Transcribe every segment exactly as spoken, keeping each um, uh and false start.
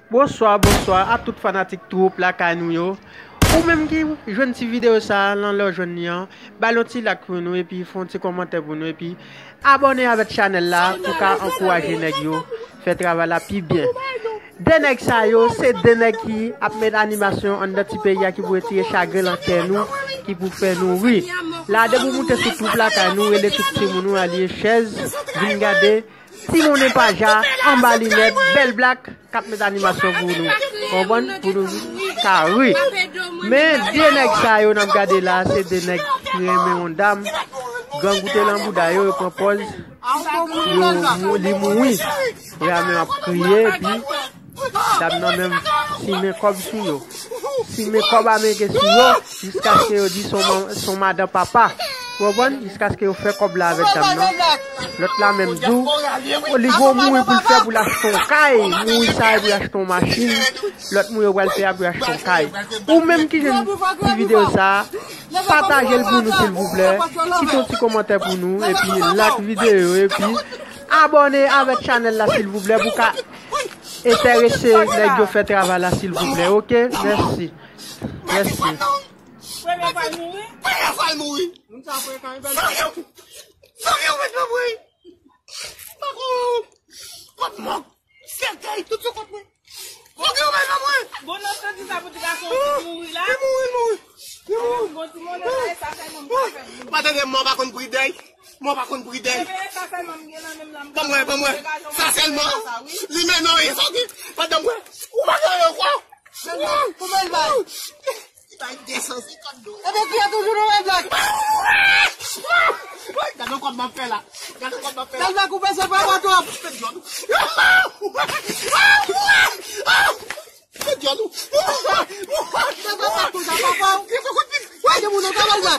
Bonswa, bonswa a tout fanatik Twoup Lakay Nou yo. Ou menm ki jwenn ti videyo sa a, lan lè w jwenn li an, ba l yon ti like pou nou, epi fè yon ti kòmantè pou nou, epi abòne avèk chanèl la pou ka ankouraje nèg yo fè travay la pi byen. De nèg sa yo, se de nèg ki ap met animasyon anndan ti peyi a ki pou retire chagren lan kè nou, ki pou fè nou ri. La, depi w moute sou Twoup Lakay Nou, rele tout timoun ou, alye chèz, vin gade. Timoun Paja, anba linèt, Bèl Blak, k ap met animasyon pou nou. Konprann? Pou nou ka ri. Men de nèg sa yo n ap gade la, se de nèg ki renmen yon dam. Grangou te lan bouda yo, yo pran pòz. Yo mou-, li mouri. Frè a menm ap kriye, epi dam nan menm simen kòb sou yo. Simen kòb ameriken sou yo, jiskaske yo di se yon ma-, se yon madan papa. Ou konprann? Jiskaske yo fè kòb la avèk dam nan. Lòt la menm di w, li gon mouri pou l fè pou l achte yon kay. Mouri sa e pou l achte yon machin. Lòt mouri yo pral fè a pou l achte yon kay. Ou menm ki jwenn ti videyo sa a, pataje l pou nou silvouplè. Kite yon ti kòmantè pou nou, epi like videyo, epi abòne avèk chanèl la silvouplè pou ka enterese nèg yo fè travay la silvouplè, oke? Mèsi. Mèsi. Premye fwa l mouri. Premye fwa l mouri. Moun sa frekan, wi, bèl. Fòk yo, fòk yo mèt mwen mouri. Pako, kòt mòg, sèkèy, tout sou kont mwen. Fòk yo mèt mwen mouri. Bon, nan sou di sa pou ti gason ki mouri la. Li mouri, li mouri. Li mouri. Bon, ti moun nan sa, e sa sèlman m ka fè pou li. Mwen tande mò pa konn pri dèy. Mò pa konn pri dèy. Ebyen, e sa sèlman m gen nan men m la, m ka fè pou ti gason. Ban mwen, ban mwen. Sa sèlman. Li mennen yon sòti. Pandan mwen. Ou pa gen ankò. Kòman l bay? Li bay de san senkant dola. Ebyen, ki a toujou nan Bèl Blak? Gade kòb m ap fè la. Gade kòb m ap fè la. Bèl Blak, ou pèse pa mwen twòp. Fè dyòl ou. Fè dyòl ou. Bèl Blak, pa tou sa, papa. Ki fè kout pik? Wè, gen moun nan kanal la.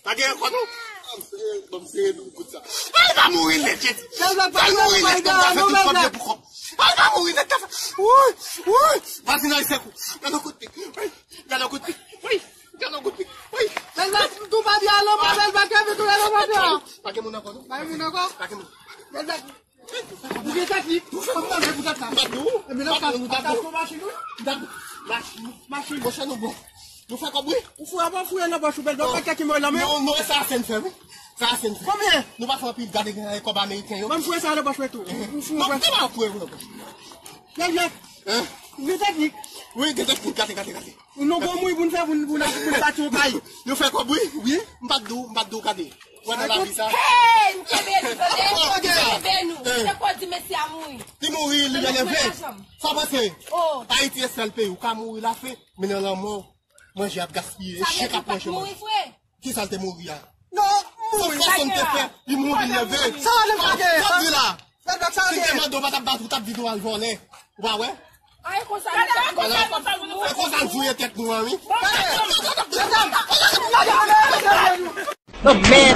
Pa gen ankò non. Ban m sere, ban m sere nou kout sa. Al pa mouri nèt, Jezi. Al mouri nèt, kòm sa fè tout kòb yo pou kòb. Al pa mouri nèt, sa fè. Woy, woy. Vwazinay sèk ou. Gade yon kout pik. Woy. Gade yon kout pik. Woy. Gade yon kout pik. Woy. Bèl Blak, m tou pa byen, alò, pa Bèl Blak, kèm tou la, non, pa byen. Pa gen moun ankò non. Pa gen moun ankò? Pa gen moun. Bèl Blak. Ou gen tèt li? Ou fè kòman pou tèt la? M pa di w. Ebyen, nan ka, nan ka fè machin, wi. M pa di w. Machin. Machin. Monchè, nou bon. Nou fè kòb, wi. Ou fouye, pa fouye nan pòch ou, Bèl Blak, pa kèk ki mò lan men. Non, non, sa se n fè, wi. Sa se n fè. Konbyen? Nou pa fè anpil, gade gen kòb ameriken yo. Ban m fouye sa nan pòch mwen tou. Ou fouye. Non, ou pa fouye nan pòch. Bèl Blak. Hein? Ou gen tèt li? Wi, gen tèt li, gade, gade, gade. Nou gon mouri pou n fè, pou n, pou n, pou n bati yon kay. Nou fè kòb, wi. Wi. M pa t di w, m pa t di w, gade. Wè nan lavi sa. Hey, m kenbe nou, tande? M kenbe nou. Eh. Se pou di mesye a mouri. Li mouri, li leve. Sa w panse? Oh. Ayiti e sèl peyi ou ka mouri lafen, men nan lanmò, manje ap gaspiye, chen k ap manje manje. Kisa l te mouri a? Non, mouri. Se fason l te fè, li mouri, li leve. Sa w ap di la? Bèl Blak, sa w ap di? Si l te mande w pa t ap bat ou, t ap di w al vòlè. Ou pa wè? Ay, konsa, konsa, konsa, konsa, konsa. E konsa l fouye tèt nou an, wi. Non, men.